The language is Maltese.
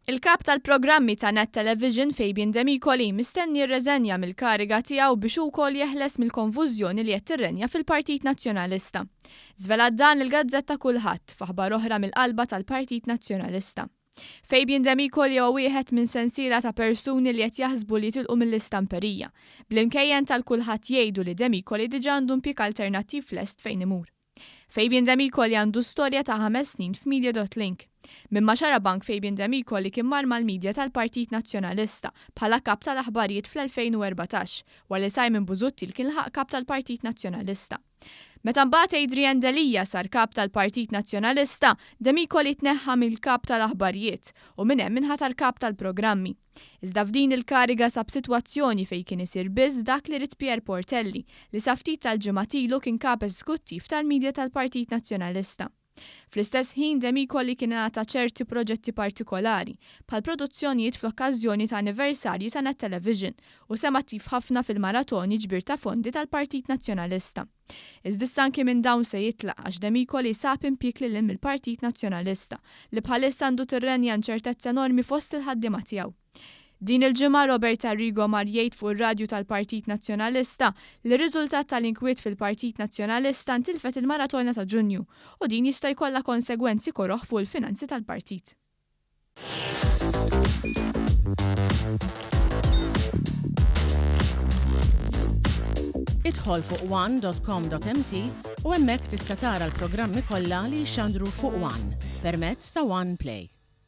Il-Kap tal-Programmi ta' Net Television Fabian Demicoli mistenni jirreżenja mill-kariga tiegħu biex hu wkoll jeħles mill-konfużjoni li qed tirrenja fil-Partit Nazzjonalista. Żvelat dan il-gazzetta Kullħadd, f'aħbar oħra mill-qalba tal-Partit Nazzjonalista. Fabian Demicoli huwa wieħed minn sensiela ta' persuni li qed jaħsbu li jitilqu mill-istamperija, bl-imkejjen tal-Kullħadd jgħidu li Demicoli diġà għandu impjieg alternattiv lest fejn imur. Fabian Demicoli għandu storja ta' ħames snin f'Media dot Link. Minn ma' Xarabank Fabian Demicoli kien mar mal-media tal-Partit Nazzjonalista bħala kap tal-aħbarijiet fl-2014 wara li Simon Busuttil kien lħaq kap tal-Partit Nazzjonalista. Meta mbagħad Adrian Delia sar kap tal-Partit Nazzjonalista, Demicoli tneħħa mill-kap tal-aħbarijiet u minn hemm inħatar kap tal-programmi. Iżda f'din il-kariga sab sitwazzjoni fejn kien isir biss dak li ried Pierre Portelli, li sa ftit tal-ġimgħat ilu kien kap eżekuttiv tal-media tal-Partit Nazzjonalista. Fl-istess ħin Demicoli kien ingħata ċerti proġetti partikolari, bħal produzzjonijiet fl-okkażjoni ta' anniversarji ta' Net Television u sehem attiv ħafna fil-maratoni ġbir ta' fondi tal-Partit Nazzjonalista. Iżda issa anki minn dawn se jitlaq għax Demicoli sab impjieg lil hinn mill-Partit Nazzjonalista, li bħalissa għandu tirrenja inċertezza enormi fost il-ħaddiema tiegħu. Din il-ġimgħa Robert Arrigo mar jgħid fuq ir-radju tal-Partit Nazzjonalista li riżultat tal-inkwiet fil-Partit Nazzjonalista ntilfet il-maratona ta' Ġunju u din jista' jkollha konsegwenzi koroh fuq il-finanzi tal-partit. Idħol fuq one dot com dot mt u hemmhekk tista' tara l-programmi kollha li jixxandru fuq one permezz ta' One Play.